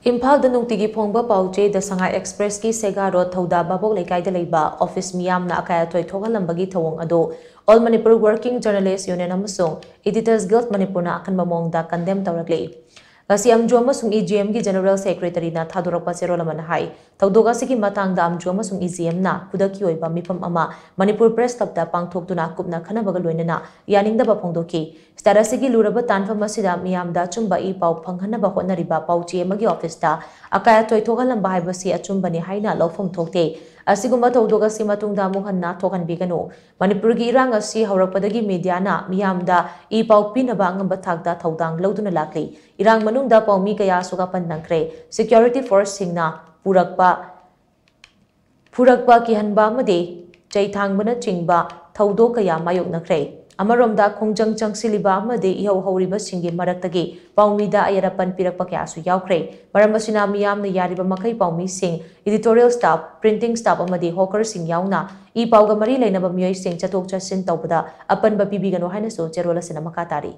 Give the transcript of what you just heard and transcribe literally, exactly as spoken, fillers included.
ꯏꯝꯐꯥꯜꯗ ꯅꯨꯡꯇꯤꯒꯤ ꯐꯣꯡꯕ ꯄꯥꯎ ꯆꯦ ꯗ ꯁꯉꯥꯏ ꯑꯦꯛꯁꯄ꯭ꯔꯦꯁꯀꯤ ꯁꯦꯒꯥ ꯔꯣꯗ ꯊꯧꯗꯥ ꯚꯥꯕꯣꯛ ꯂꯩꯀꯥꯏꯗ ꯂꯩꯕ ꯑꯣꯐꯤꯁ ꯃꯤꯌꯥꯝꯅ ꯑꯀꯥꯏ ꯑꯊꯣꯏ ꯊꯣꯛꯍꯜꯂꯝꯕꯒꯤ ꯊꯧꯑꯣꯡ ꯑꯗꯨ All Manipur Working Journalist Union ꯑꯃꯁꯨꯡ Editors Guild ꯃꯅꯤꯄꯨꯔꯅ ꯑꯀꯟꯕ ꯃꯑꯣꯡꯗ ꯀꯟꯗꯦꯝ ꯇꯧꯔꯛꯂꯤ꯫ ꯉꯁꯤ ꯑꯝꯖꯨ ꯑꯃꯁꯨꯡ ꯏ ꯖꯤ ꯑꯦꯝꯒꯤ ꯖꯦꯅꯔꯦꯜ ꯁꯦꯀ꯭ꯔꯦꯇꯔꯤꯅ ꯊꯥꯗꯣꯔꯛꯄ ꯆꯦꯔꯣꯜ ꯑꯃꯅ ꯍꯥꯏ, ꯊꯧꯗꯣꯛ ꯑꯁꯤꯒꯤ ꯃꯇꯥꯡꯗ ꯑꯝꯖꯨ ꯑꯃꯁꯨꯡ ꯏ ꯖꯤ ꯑꯦꯝꯅ ꯈꯨꯗꯛꯀꯤ ꯑꯣꯏꯕ ꯃꯤꯐꯝ ꯑꯃ ꯃꯅꯤꯄꯨꯔ ꯄ꯭ꯔꯦꯁ ꯀ꯭ꯂꯕꯇ ꯄꯥꯡꯊꯣꯛꯇꯨꯅ ꯀꯨꯞꯅ ꯈꯟꯅꯕꯒ ꯂꯣꯏꯅꯅ ꯌꯥꯅꯤꯡꯗꯕ ꯐꯣꯡꯗꯣꯛꯈꯤ꯫ ꯁ꯭ꯇꯦꯠ ꯑꯁꯤꯒꯤ ꯂꯨꯔꯕ ꯇꯥꯟꯐꯝ ꯑꯁꯤꯗ ꯃꯤꯌꯥꯝꯗ ꯑꯆꯨꯝꯕ ꯏ ꯄꯥꯎ ꯐꯪꯍꯟꯅꯕ ꯍꯣꯠꯅꯔꯤꯕ ꯄꯥꯎꯆꯦ ꯑꯃꯒꯤ ꯑꯣꯐꯤꯁꯇ ꯑꯀꯥꯏ ꯑꯇꯣꯏ ꯊꯣꯛꯍꯜꯂꯝꯕ ꯍꯥꯏꯕꯁꯤ ꯑꯆꯨꯝꯕꯅꯤ ꯍꯥꯏꯅ ꯂꯧꯐꯝ ꯊꯣꯛꯇꯦ꯫ ꯑꯁꯤꯒꯨꯝꯕ ꯊꯧꯗꯣꯛ ꯑꯁꯤ ꯃꯇꯨꯡꯗ ꯑꯃꯨꯛ ꯍꯟꯅ ꯊꯣꯛꯍꯟꯕꯤꯒꯅꯨ꯫ ꯃꯅꯤꯄꯨꯔꯒꯤ ꯏꯔꯥꯡ ꯑꯁꯤ ꯍꯧꯔꯛꯄꯗꯒꯤ ꯃꯤꯗꯤꯌꯥꯅ ꯃꯤꯌꯥꯝꯗ ꯏ ꯄꯥꯎ ꯄꯤꯅꯕ ꯑꯉꯝꯕ ꯊꯥꯛꯇ ꯊꯧꯗꯥꯡ ꯂꯧꯗꯨꯅ ꯂꯥꯛꯂꯤ꯫ ꯏꯔꯥꯡ ꯃꯅꯨꯡꯗ ꯄꯥꯎꯃꯤ ꯀꯌꯥꯁꯨ ꯑꯄꯟ ꯅꯪꯈ꯭ꯔꯦ꯫ ꯁꯦꯀ꯭ꯌꯨꯔꯤꯇꯤ ꯐꯣꯔꯁꯁꯤꯡꯅ ꯄꯨꯔꯛꯄ ꯐꯨꯔꯛꯄ, ꯀꯤꯍꯟꯕ ꯑꯃꯗꯤ ꯆꯩ ꯊꯥꯡꯕꯅꯆꯤꯡꯕ ꯊꯧꯗꯣꯛ ꯀꯌꯥ ꯃꯥꯌꯣꯛꯅꯈ꯭ꯔꯦ꯫ ꯑꯃꯔꯣꯝꯗ ꯈꯣꯡꯖꯪ ꯆꯪꯁꯤꯜꯂꯤꯕ ꯑꯃꯗꯤ ꯏꯍꯧ ꯍꯧꯔꯤꯕꯁꯤꯡꯒꯤ ꯃꯔꯛꯇꯒꯤ ꯄꯥꯎꯃꯤꯗ ꯑꯌꯦꯠ ꯑꯄꯟ ꯄꯤꯔꯛꯄ ꯀꯌꯥꯁꯨ ꯌꯥꯎꯈ꯭ꯔꯦ꯫ ꯃꯔꯝ ꯑꯁꯤꯅ ꯃꯤꯌꯥꯝꯅ ꯌꯥꯔꯤꯕ ꯃꯈꯩ ꯄꯥꯎꯃꯤꯁꯤꯡ, editorial staff, printing staff ꯑꯃꯗꯤ hawkerꯁꯤꯡ ꯌꯥꯎꯅ ꯏ ꯄꯥꯎꯒ ꯃꯔꯤ ꯂꯩꯅꯕ ꯃꯤꯑꯣꯏꯁꯤꯡ ꯆꯠꯊꯣꯛ ꯆꯠꯁꯤꯟ ꯇꯧꯕꯗ ꯑꯄꯟꯕ ꯄꯤꯕꯤꯒꯅꯨ ꯍꯥꯏꯅꯁꯨ ꯆꯦꯔꯣꯜ ꯑꯁꯤꯅ ꯃꯈꯥ ꯇꯥꯔꯤ꯫